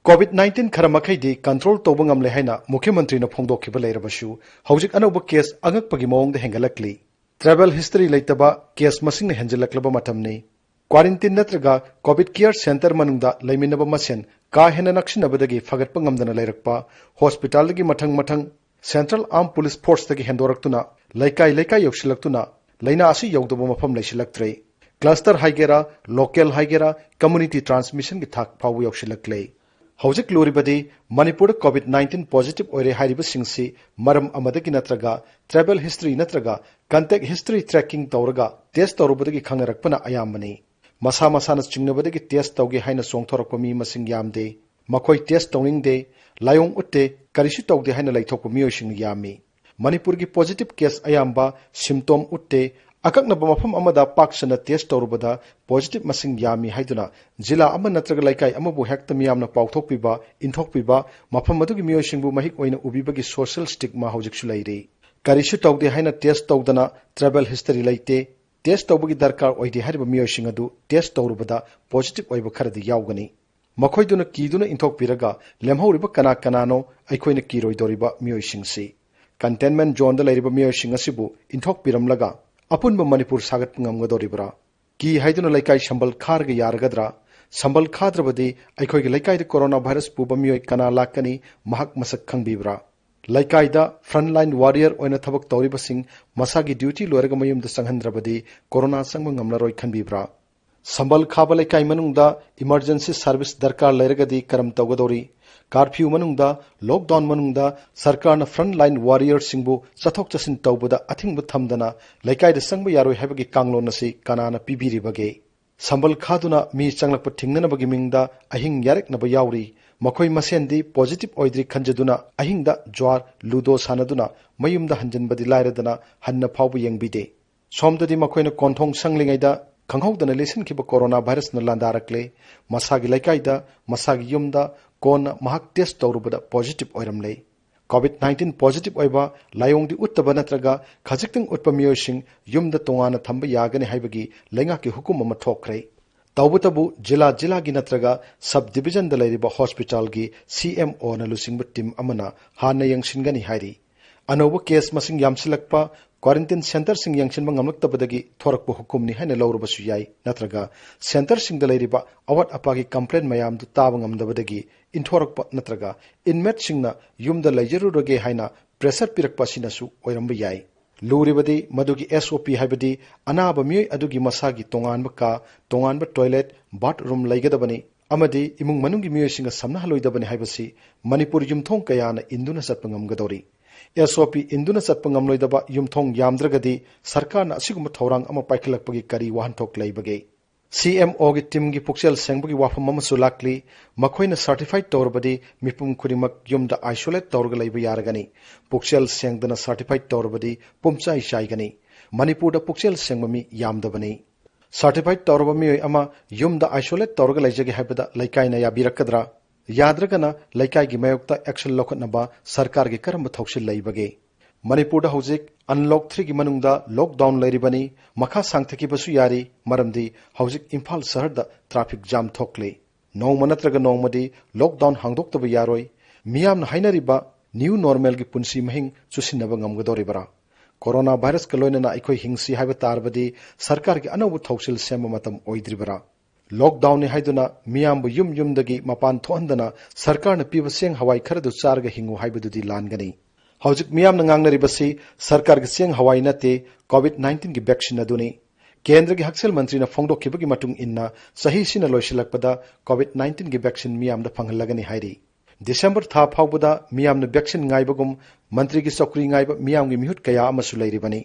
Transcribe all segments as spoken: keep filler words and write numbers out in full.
COVID nineteen ꯈꯔ ꯃꯈꯩꯗꯤ control ꯇꯧꯕ ꯉꯝꯂꯦ ꯍꯥꯏꯅ ꯃꯨꯈ꯭ꯌ ꯃꯟꯇ꯭ꯔꯤꯅ ꯐꯣꯡꯗꯣꯛꯈꯤꯕ ꯂꯩꯔꯕꯁꯨ, ꯍꯧꯖꯤꯛ ꯑꯅꯧꯕ ꯀꯦꯁ ꯑꯉꯛꯄꯒꯤ ꯃꯑꯣꯡꯗ ꯍꯦꯟꯒꯠꯂꯛꯂꯤ꯫ ꯇ꯭ꯔꯥꯏꯕꯦꯜ ꯍꯤꯁꯇꯔꯤ ꯂꯩꯇꯕ ꯀꯦꯁ ꯃꯁꯤꯡꯅ ꯍꯦꯟꯖꯤꯜꯂꯛꯂꯕ ꯃꯇꯝꯅꯤ꯫ ꯀ꯭ꯋꯥꯔꯦꯟꯇꯤꯟ ꯅꯠꯇ꯭ꯔꯒ ꯀꯣꯚꯤꯗ ꯀꯦꯌꯔ ꯁꯦꯟꯇꯔ ꯃꯅꯨꯡꯗ ꯂꯩꯃꯤꯟꯅꯕ ꯃꯁꯦꯟ ꯀꯥ ꯍꯦꯟꯅ ꯅꯛꯁꯤꯟꯅꯕꯗꯒꯤ ꯐꯒꯠꯄ ꯉꯝꯗꯅ ꯂꯩꯔꯛꯄ, ꯍꯣꯁꯄꯤꯇꯥꯜꯗꯒꯤ ꯃꯊꯪ ꯃꯊꯪ ꯁꯦꯟꯇ꯭ꯔꯦꯜ ꯑꯥꯔꯝ ꯄꯨꯂꯤꯁ ꯐꯣꯔꯁꯇꯒꯤ ꯍꯦꯟꯗꯣꯔꯛꯇꯨꯅ ꯂꯩꯀꯥꯏ ꯂꯩꯀꯥꯏ ꯌꯧꯁꯤꯜꯂꯛꯇꯨꯅ ꯂꯥꯏꯅꯥ ꯑꯁꯤ ꯌꯧꯗꯕ ꯃꯐꯝ ꯂꯩꯁꯤꯜꯂꯛꯇ꯭ꯔꯦ꯫ ꯀ꯭ꯂꯁꯇꯔ ꯍꯥꯏꯒꯦꯔꯥ, ꯂꯣꯀꯦꯜ ꯍꯥꯏꯒꯦꯔꯥ, ꯀꯝꯃ꯭ꯌꯨꯅꯤꯇꯤ ꯇ꯭ꯔꯥꯟꯁꯃꯤꯁꯟꯒꯤ ꯊꯥꯛ ꯐꯥꯎꯕ ꯌꯧꯁꯤꯜꯂꯛꯂꯦ꯫ ꯍꯧꯖꯤꯛ ꯂꯨꯔꯤꯕꯗꯤ ꯃꯅꯤꯄꯨꯔꯗ ꯀꯣꯚꯤꯗ ꯅꯥꯏꯟꯇꯤꯟ ꯄꯣꯖꯤꯇꯤꯚ ꯑꯣꯏꯔꯦ ꯍꯥꯏꯔꯤꯕꯁꯤꯡꯁꯤ ꯃꯔꯝ ꯑꯃꯗꯒꯤ ꯅꯠꯇ꯭ꯔꯒ ꯇ꯭ꯔꯥꯏꯕꯦꯜ ꯍꯤꯁꯇ꯭ꯔꯤ ꯅꯠꯇ꯭ꯔꯒ ꯀꯟꯇꯦꯛ ꯍꯤꯁꯇ꯭ꯔꯤ ꯇ꯭ꯔꯦꯀꯤꯡ ꯇꯧꯔꯒ ꯇꯦꯁ ꯇꯧꯔꯨꯕꯗꯒꯤ ꯈꯪꯅꯔꯛꯄꯅ ꯑꯌꯥꯝꯕꯅꯤ꯫ ꯃꯁꯥ ꯃꯁꯥꯅ ꯆꯤꯡꯅꯕꯗꯒꯤ ꯇꯦꯁ ꯇꯧꯒꯦ ꯍꯥꯏꯅ ꯆꯣꯡꯊꯣꯔꯛꯄ ꯃꯤ ꯃꯁꯤꯡ ꯌꯥꯝꯗꯦ꯫ ꯃꯈꯣꯏ ꯇꯦꯁ ꯇꯧꯅꯤꯡꯗꯦ, ꯂꯥꯏꯑꯣꯡ ꯎꯠꯇꯦ, ꯀꯔꯤꯁꯨ ꯇꯧꯗꯦ ꯍꯥꯏꯅ ꯂꯩꯊꯣꯛꯄ ꯃꯤꯑꯣꯏꯁꯤꯡꯅ ꯌꯥꯝꯃꯤ꯫ ꯃꯅꯤꯄꯨꯔꯒꯤ ꯄꯣꯖꯤꯇꯤꯚ ꯀꯦꯁ ꯑꯌꯥꯝꯕ ꯁꯤꯝꯇꯣꯝ ꯎꯠꯇꯦ꯫ ꯑꯀꯛꯅꯕ ꯃꯐꯝ ꯑꯃꯗ ꯄꯥꯛ ꯁꯟꯅ ꯇꯦꯁ ꯇꯧꯔꯨꯕꯗ ꯄꯣꯖꯤꯇꯤꯚ ꯃꯁꯤꯡ ꯌꯥꯝꯃꯤ ꯍꯥꯏꯗꯨꯅ ꯖꯤꯂꯥ ꯑꯃ ꯅꯠꯇ꯭ꯔꯒ ꯂꯩꯀꯥꯏ ꯑꯃꯕꯨ ꯍꯦꯛꯇ ꯃꯤꯌꯥꯝꯅ ꯄꯥꯎꯊꯣꯛꯄꯤꯕ, ꯏꯟꯊꯣꯛꯄꯤꯕ, ꯃꯐꯝ ꯑꯗꯨꯒꯤ ꯃꯤꯑꯣꯏꯁꯤꯡꯕꯨ ꯃꯍꯤꯛ ꯑꯣꯏꯅ ꯎꯕꯤꯕꯒꯤ ꯁꯣꯁꯤꯌꯦꯜ ꯁ꯭ꯇꯤꯒꯃꯥ ꯍꯧꯖꯤꯛꯁꯨ ꯂꯩꯔꯤ꯫ ꯀꯔꯤꯁꯨ ꯇꯧꯗꯦ ꯍꯥꯏꯅ ꯇꯦꯁ ꯇꯧꯗꯅ ꯇ꯭ꯔꯥꯏꯕꯦꯜ ꯍꯤꯁꯇꯔꯤ ꯂꯩꯇꯦ, ꯇꯦꯁ ꯇꯧꯕꯒꯤ ꯗꯔꯀꯥꯔ ꯑꯣꯏꯗꯦ ꯍꯥꯏꯔꯤꯕ ꯃꯤꯑꯣꯏꯁꯤꯡ ꯑꯗꯨ ꯇꯦꯁ ꯇꯧꯔꯨꯕꯗ ꯄꯣꯖꯤꯇꯤꯚ ꯑꯣꯏꯕ ꯈꯔꯗꯤ ꯌꯥꯎꯒꯅꯤ꯫ ꯃꯈꯣꯏꯗꯨꯅ ꯀꯤꯗꯨꯅ ꯏꯟꯊꯣꯛꯄꯤꯔꯒ ꯂꯦꯝꯍꯧꯔꯤꯕ ꯀꯅꯥ ꯀꯅꯥꯅꯣ ꯑꯩꯈꯣꯏꯅ ꯀꯤꯔꯣꯏꯗꯧꯔꯤꯕ ꯃꯤꯑꯣꯏꯁꯤꯡꯁꯤ? ꯀꯟꯇꯦꯟꯃꯦꯟ ꯖꯣꯟꯗ ꯂꯩꯔꯤꯕ ꯃꯤꯑꯣꯏꯁꯤꯡ ꯑꯁꯤꯕꯨ ꯏꯟꯊꯣꯛꯄꯤꯔꯝꯂꯒ ꯑꯄꯨꯟꯕ ꯃꯅꯤꯄꯨꯔ ꯁꯥꯒꯠꯄ ꯉꯝꯒꯗꯧꯔꯤꯕ꯭ꯔꯥ? ꯀꯤ ꯍꯥꯏꯗꯨꯅ ꯂꯩꯀꯥꯏ ꯁꯝꯕꯜ ꯈꯥꯔꯒ ꯌꯥꯔꯒꯗ꯭ꯔꯥ? ꯁꯝꯕꯜ ꯈꯥꯗ꯭ꯔꯕꯗꯤ ꯑꯩꯈꯣꯏꯒꯤ ꯂꯩꯀꯥꯏꯗ ꯀꯣꯔꯣꯅꯥ ꯚꯥꯏꯔꯁ ꯄꯨꯕ ꯃꯤꯑꯣꯏ ꯀꯅꯥ ꯂꯥꯛꯀꯅꯤ? ꯃꯍꯥꯛ ꯃꯁꯛ ꯈꯪꯕꯤꯕ꯭ꯔꯥ? ꯂꯩꯀꯥꯏꯗ ꯐ꯭ꯔꯟꯠ ꯂꯥꯏꯟ ꯋꯥꯔꯤꯌꯔ ꯑꯣꯏꯅ ꯊꯕꯛ ꯇꯧꯔꯤꯕꯁꯤꯡ ꯃꯁꯥꯒꯤ ꯗ꯭ꯌꯨꯇꯤ ꯂꯣꯏꯔꯒ ꯃꯌꯨꯝꯗ ꯆꯪꯍꯟꯗ꯭ꯔꯕꯗꯤ ꯀꯣꯔꯣꯅꯥ ꯆꯪꯕ ꯉꯝꯂꯔꯣꯏ ꯈꯟꯕꯤꯕ꯭ꯔꯥ? ꯁꯝꯕꯜ ꯈꯥꯕ ꯂꯩꯀꯥꯏ ꯃꯅꯨꯡꯗ ꯏꯃꯔꯖꯦꯟꯁꯤ ꯁꯥꯔꯚꯤꯁ ꯗꯔꯀꯥꯔ ꯂꯩꯔꯒꯗꯤ ꯀꯔꯝ ꯇꯧꯒꯗꯧꯔꯤ? ꯀꯥꯔꯐ꯭ꯌꯨ ꯃꯅꯨꯡꯗ, ꯂꯣꯛꯗꯥꯎꯟ ꯃꯅꯨꯡꯗ ꯁꯔꯀꯥꯔꯅ ꯐ꯭ꯔꯟꯠ ꯂꯥꯏꯟ ꯋꯥꯔꯤꯌꯔꯁꯤꯡꯕꯨ ꯆꯠꯊꯣꯛ ꯆꯠꯁꯤꯟ ꯇꯧꯕꯗ ꯑꯊꯤꯡꯕ ꯊꯝꯗꯅ ꯂꯩꯀꯥꯏꯗ ꯆꯪꯕ ꯌꯥꯔꯣꯏ ꯍꯥꯏꯕꯒꯤ ꯀꯥꯡꯂꯣꯟ ꯑꯁꯤ ꯀꯅꯥꯅ ꯄꯤꯕꯤꯔꯤꯕꯒꯦ? ꯁꯝꯕꯜ ꯈꯥꯗꯨꯅ ꯃꯤ ꯆꯪꯂꯛꯄ ꯊꯤꯡꯅꯅꯕꯒꯤ ꯃꯤꯡꯗ ꯑꯍꯤꯡ ꯌꯥꯔꯦꯛꯅꯕ ꯌꯥꯎꯔꯤ꯫ ꯃꯈꯣꯏ ꯃꯁꯦꯟꯗꯤ ꯄꯣꯖꯤꯇꯤꯚ ꯑꯣꯏꯗ꯭ꯔꯤ ꯈꯟꯖꯗꯨꯅ ꯑꯍꯤꯡꯗ ꯖ꯭ꯋꯥꯔ, ꯂꯨꯗꯣ ꯁꯥꯟꯅꯗꯨꯅ ꯃꯌꯨꯝꯗ ꯍꯟꯖꯤꯟꯕꯗꯤ ꯂꯥꯏꯔꯗꯅ ꯍꯟꯅ ꯐꯥꯎꯕ ꯌꯦꯡꯕꯤꯗꯦ꯫ ꯁꯣꯝꯗꯗꯤ ꯃꯈꯣꯏꯅ ꯀꯣꯟꯊꯣꯡ ꯁꯪꯂꯤꯉꯩꯗ ꯈꯪꯍꯧꯗꯅ ꯂꯤꯁꯤꯟꯈꯤꯕ ꯀꯣꯔꯣꯅꯥ ꯚꯥꯏꯔꯁꯅ ꯂꯥꯟꯗꯥꯔꯛꯂꯦ꯫ ꯃꯁꯥꯒꯤ ꯂꯩꯀꯥꯏꯗ, ꯃꯁꯥꯒꯤ ꯌꯨꯝꯗ ꯀꯣꯟꯅ ꯃꯍꯥꯛ ꯇꯦꯁ ꯇꯧꯔꯨꯕꯗ ꯄꯣꯖꯤꯇꯤꯚ ꯑꯣꯏꯔꯝꯂꯦ꯫ ꯀꯣꯚꯤꯗ ꯅꯥꯏꯟꯇꯤꯟ ꯄꯣꯖꯤꯇꯤꯚ ꯑꯣꯏꯕ ꯂꯥꯏꯑꯣꯡꯗꯤ ꯎꯠꯇꯕ ꯅꯠꯇ꯭ꯔꯒ ꯈꯖꯤꯛꯇꯪ ꯎꯠꯄ ꯃꯤꯑꯣꯏꯁꯤꯡ ꯌꯨꯝꯗ ꯇꯣꯉꯥꯟꯅ ꯊꯝꯕ ꯌꯥꯒꯅꯤ ꯍꯥꯏꯕꯒꯤ ꯂꯩꯉꯥꯛꯀꯤ ꯍꯨꯀꯨꯝ ꯑꯃ ꯊꯣꯛꯈ꯭ꯔꯦ꯫ ꯇꯧꯕꯇꯕꯨ ꯖꯤꯂꯥ ꯖꯤꯂꯥꯒꯤ ꯅꯠꯇ꯭ꯔꯒ ꯁꯕ ꯗꯤꯕꯤꯖꯟꯗ ꯂꯩꯔꯤꯕ ꯍꯣꯁꯄꯤꯇꯥꯜꯒꯤ ꯁꯤ ꯑꯦꯝ ꯑꯣꯅ ꯂꯨꯆꯤꯡꯕ ꯇꯤꯝ ꯑꯃꯅ ꯍꯥꯟꯅ ꯌꯦꯡꯁꯤꯟꯒꯅꯤ ꯍꯥꯏꯔꯤ꯫ ꯑꯅꯧꯕ ꯀꯦꯁ ꯃꯁꯤꯡ ꯌꯥꯝꯁꯤꯜꯂꯛꯄ, ꯀ꯭ꯋꯥꯔꯦꯟꯇꯤꯟ ꯁꯦꯟꯇꯔꯁꯤꯡ ꯌꯦꯡꯁꯤꯟꯕ ꯉꯝꯂꯛꯇꯕꯗꯒꯤ ꯊꯣꯔꯛꯄ ꯍꯨꯀꯨꯝꯅꯤ ꯍꯥꯏꯅ ꯂꯧꯔꯕꯁꯨ ꯌꯥꯏ, ꯅꯠꯇ꯭ꯔꯒ ꯁꯦꯟꯇꯔꯁꯤꯡꯗ ꯂꯩꯔꯤꯕ ꯑꯋꯥꯠ ꯑꯄꯥꯒꯤ ꯀꯝꯄ꯭ꯂꯦꯟ ꯃꯌꯥꯝꯗꯨ ꯇꯥꯕ ꯉꯝꯗꯕꯗꯒꯤ ꯏꯟꯊꯣꯔꯛꯄ ꯅꯠꯇ꯭ꯔꯒ ꯏꯟꯃꯦꯠꯁꯤꯡꯅ ꯌꯨꯝꯗ ꯂꯩꯖꯔꯨꯔꯒꯦ ꯍꯥꯏꯅ ꯄ꯭ꯔꯦꯁꯔ ꯄꯤꯔꯛꯄ ꯑꯁꯤꯅꯁꯨ ꯑꯣꯏꯔꯝꯕ ꯌꯥꯏ꯫ ꯂꯨꯔꯤꯕꯗꯤ ꯃꯗꯨꯒꯤ ꯑꯦꯁ ꯑꯣ ꯄꯤ ꯍꯥꯏꯕꯗꯤ ꯑꯅꯥꯕ ꯃꯤꯑꯣꯏ ꯑꯗꯨꯒꯤ ꯃꯁꯥꯒꯤ ꯇꯣꯉꯥꯟꯕ ꯀꯥ, ꯇꯣꯉꯥꯟꯕ ꯇꯣꯏꯂꯦꯠ, ꯕꯥꯊꯔꯨꯝ ꯂꯩꯒꯗꯕꯅꯤ ꯑꯃꯗꯤ ꯏꯃꯨꯡ ꯃꯅꯨꯡꯒꯤ ꯃꯤꯑꯣꯏꯁꯤꯡꯒ ꯁꯝꯅꯍꯜꯂꯣꯏꯗꯕꯅꯤ ꯍꯥꯏꯕꯁꯤ ꯃꯅꯤꯄꯨꯔ ꯌꯨꯝꯊꯣꯡ ꯀꯌꯥꯅ ꯏꯟꯗꯨꯅ ꯆꯠꯄ ꯉꯝꯒꯗꯧꯔꯤ꯫ ꯑꯦꯁ ꯑꯣ ꯄꯤ ꯏꯟꯗꯨꯅ ꯆꯠꯄ ꯉꯝꯂꯣꯏꯗꯕ ꯌꯨꯝꯊꯣꯡ ꯌꯥꯝꯗ꯭ꯔꯒꯗꯤ ꯁꯔꯀꯥꯔꯅ ꯑꯁꯤꯒꯨꯝꯕ ꯊꯧꯔꯥꯡ ꯑꯃ ꯄꯥꯏꯈꯠꯂꯛꯄꯒꯤ ꯀꯔꯤ ꯋꯥꯍꯟꯊꯣꯛ ꯂꯩꯕꯒꯦ? ꯁꯤ ꯑꯦꯝ ꯑꯣꯒꯤ ꯇꯤꯝꯒꯤ ꯄꯨꯛꯆꯦꯜ ꯁꯦꯡꯕꯒꯤ ꯋꯥꯐꯝ ꯑꯃꯁꯨ ꯂꯥꯛꯂꯤ꯫ ꯃꯈꯣꯏꯅ ꯁꯔꯇꯤꯐꯥꯏꯠ ꯇꯧꯔꯕꯗꯤ ꯃꯤꯄꯨꯝ ꯈꯨꯗꯤꯡꯃꯛ ꯌꯨꯝꯗ ꯑꯥꯏꯁꯣꯂꯦꯠ ꯇꯧꯔꯒ ꯂꯩꯕ ꯌꯥꯔꯒꯅꯤ꯫ ꯄꯨꯛꯆꯦꯜ ꯁꯦꯡꯗꯅ ꯁꯔꯇꯤꯐꯥꯏꯠ ꯇꯧꯔꯕꯗꯤ ꯄꯨꯝꯆꯥꯏ ꯆꯥꯏꯒꯅꯤ꯫ ꯃꯅꯤꯄꯨꯔꯗ ꯄꯨꯛꯆꯦꯜ ꯁꯦꯡꯕ ꯃꯤ ꯌꯥꯝꯗꯕꯅꯤ꯫ ꯁꯔꯇꯤꯐꯥꯏꯠ ꯇꯧꯔꯕ ꯃꯤꯑꯣꯏ ꯑꯃ ꯌꯨꯝꯗ ꯑꯥꯏꯁꯣꯂꯦꯠ ꯇꯧꯔꯒ ꯂꯩꯖꯒꯦ ꯍꯥꯏꯕꯗ ꯂꯩꯀꯥꯏꯅ ꯌꯥꯕꯤꯔꯛꯀꯗ꯭ꯔꯥ? ꯌꯥꯗ꯭ꯔꯒꯅ ꯂꯩꯀꯥꯏꯒꯤ ꯃꯥꯌꯣꯛꯇ ꯑꯦꯛꯁꯟ ꯂꯧꯈꯠꯅꯕ ꯁꯔꯀꯥꯔꯒꯤ ꯀꯔꯝꯕ ꯊꯧꯁꯤꯜ ꯂꯩꯕꯒꯦ? ꯃꯅꯤꯄꯨꯔꯗ ꯍꯧꯖꯤꯛ ꯑꯟꯂꯣꯛ ꯊ꯭ꯔꯤꯒꯤ ꯃꯅꯨꯡꯗ ꯂꯣꯛꯗꯥꯎꯟ ꯂꯩꯔꯤꯕꯅꯤ꯫ ꯃꯈꯥ ꯁꯥꯡꯊꯈꯤꯕꯁꯨ ꯌꯥꯔꯤ, ꯃꯔꯝꯗꯤ ꯍꯧꯖꯤꯛ ꯏꯝꯐꯥꯜ ꯁꯍꯔꯗ ꯇ꯭ꯔꯥꯐꯤꯛ ꯖꯥꯝ ꯊꯣꯛꯂꯤ꯫ ꯅꯣꯡꯃ ꯅꯠꯇ꯭ꯔꯒ ꯅꯣꯡꯃꯗꯤ ꯂꯣꯛꯗꯥꯎꯟ ꯍꯥꯡꯗꯣꯛꯇꯕ ꯌꯥꯔꯣꯏ꯫ ꯃꯤꯌꯥꯝꯅ ꯍꯥꯏꯅꯔꯤꯕ ꯅ꯭ꯌꯨ ꯅꯣꯔꯃꯦꯜꯒꯤ ꯄꯨꯟꯁꯤ ꯃꯍꯤꯡ ꯆꯨꯁꯤꯟꯅꯕ ꯉꯝꯒꯗꯧꯔꯤꯕ꯭ꯔꯥ? ꯀꯣꯔꯣꯅꯥ ꯚꯥꯏꯔꯁꯀ ꯂꯣꯏꯅꯅ ꯑꯩꯈꯣꯏ ꯍꯤꯡꯁꯤ ꯍꯥꯏꯕ ꯇꯥꯔꯕꯗꯤ ꯁꯔꯀꯥꯔꯒꯤ ꯑꯅꯧꯕ ꯊꯧꯁꯤꯜ ꯁꯦꯝꯕ ꯃꯇꯝ ꯑꯣꯏꯗ꯭ꯔꯤꯕ꯭ꯔꯥ? ꯂꯣꯛꯗꯥꯎꯟꯅꯤ ꯍꯥꯏꯗꯨꯅ ꯃꯤꯌꯥꯝꯕꯨ ꯌꯨꯝ ꯌꯨꯝꯗꯒꯤ ꯃꯄꯥꯟ ꯊꯣꯛꯍꯟꯗꯅ ꯁꯔꯀꯥꯔꯅ ꯄꯤꯕ ꯆꯦꯡ ꯍꯋꯥꯏ ꯈꯔꯗꯨ ꯆꯥꯔꯒ ꯍꯤꯡꯉꯨ ꯍꯥꯏꯕꯗꯨꯗꯤ ꯂꯥꯟꯒꯅꯤ꯫ ꯍꯧꯖꯤꯛ ꯃꯤꯌꯥꯝꯅ ꯉꯥꯡꯅꯔꯤꯕꯁꯤ ꯁꯔꯀꯥꯔꯒꯤ ꯆꯦꯡ ꯍꯋꯥꯏ ꯅꯠꯇꯦ, ꯀꯣꯚꯤꯗ ꯅꯥꯏꯟꯇꯤꯟꯒꯤ ꯚꯦꯛꯁꯤꯟ ꯑꯗꯨꯅꯤ꯫ ꯀꯦꯟꯗ꯭ꯔꯒꯤ ꯍꯛꯁꯦꯜ ꯃꯟꯇ꯭ꯔꯤꯅ ꯐꯣꯡꯗꯣꯛꯈꯤꯕꯒꯤ ꯃꯇꯨꯡ ꯏꯟꯅ ꯆꯍꯤꯁꯤꯅ ꯂꯣꯏꯁꯤꯜꯂꯛꯄꯗ ꯀꯣꯚꯤꯗ ꯅꯥꯏꯟꯇꯤꯟꯒꯤ ꯚꯦꯛꯁꯤꯟ ꯃꯤꯌꯥꯝꯗ ꯐꯪꯍꯜꯂꯒꯅꯤ ꯍꯥꯏꯔꯤ꯫ ꯗꯤꯁꯦꯝꯕꯔ ꯊꯥ ꯐꯥꯎꯕꯗ ꯃꯤꯌꯥꯝꯅ ꯚꯦꯛꯁꯤꯟ ꯉꯥꯏꯕꯒꯨꯝ ꯃꯟꯇ꯭ꯔꯤꯒꯤ ꯆꯧꯀ꯭ꯔꯤ ꯉꯥꯏꯕ ꯃꯤꯌꯥꯝꯒꯤ ꯃꯤꯍꯨꯠ ꯀꯌꯥ ꯑꯃꯁꯨ ꯂꯩꯔꯤꯕꯅꯤ꯫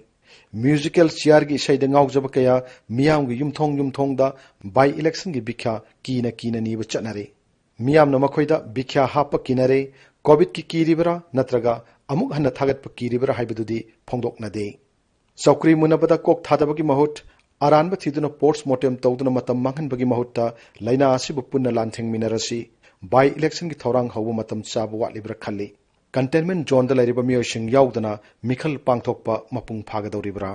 ꯃ꯭ꯌꯨꯖꯤꯀꯦꯜ ꯆꯤꯌꯥꯔꯒꯤ ꯏꯁꯩꯗ ꯉꯥꯎꯖꯕ ꯀꯌꯥ ꯃꯤꯌꯥꯝꯒꯤ ꯌꯨꯝꯊꯣꯡ ꯌꯨꯝꯊꯣꯡꯗ ꯕꯥꯏ ꯏꯂꯦꯛꯁꯟꯒꯤ ꯕꯤꯈ꯭ꯌꯥ ꯀꯤꯅ ꯀꯤꯅ ꯅꯤꯕ ꯆꯠꯅꯔꯤ꯫ ꯃꯤꯌꯥꯝꯅ ꯃꯈꯣꯏꯗ ꯕꯤꯈ꯭ꯌꯥ ꯍꯥꯞꯄ ꯀꯤꯅꯔꯦ꯫ ꯀꯣꯚꯤꯗꯀꯤ ꯀꯤꯔꯤꯕ꯭ꯔꯥ ꯅꯠꯇ꯭ꯔꯒ ꯑꯃꯨꯛ ꯍꯟꯅ ꯊꯥꯒꯠꯄ ꯀꯤꯔꯤꯕ꯭ꯔꯥ ꯍꯥꯏꯕꯗꯨꯗꯤ ꯐꯣꯡꯗꯣꯛꯅꯗꯦ꯫ ꯆꯧꯀ꯭ꯔꯤ ꯃꯨꯟꯅꯕꯗ ꯀꯣꯛ ꯊꯥꯗꯕꯒꯤ ꯃꯍꯨꯠ, ꯑꯔꯥꯟꯕ ꯊꯤꯗꯨꯅ ꯄꯣꯁꯃꯣꯔꯇꯦꯝ ꯇꯧꯗꯨꯅ ꯃꯇꯝ ꯃꯥꯡꯍꯟꯕꯒꯤ ꯃꯍꯨꯠꯇ ꯂꯥꯏꯅꯥ ꯑꯁꯤꯕꯨ ꯄꯨꯟꯅ ꯂꯥꯟꯊꯦꯡꯃꯤꯟꯅꯔꯁꯤ꯫ ꯕꯥꯏ ꯏꯂꯦꯛꯁꯟꯒꯤ ꯊꯧꯔꯥꯡ ꯍꯧꯕ ꯃꯇꯝ ꯆꯥꯕ ꯋꯥꯠꯂꯤꯕ꯭ꯔꯥ ꯈꯜꯂꯤ꯫ ꯀꯟꯇꯦꯟꯃꯦꯟ ꯖꯣꯟꯗ ꯂꯩꯔꯤꯕ ꯃꯤꯑꯣꯏꯁꯤꯡ ꯌꯥꯎꯗꯅ ꯃꯤꯈꯜ ꯄꯥꯡꯊꯣꯛꯄ ꯃꯄꯨꯡ ꯐꯥꯒꯗꯧꯔꯤꯕ꯭ꯔꯥ?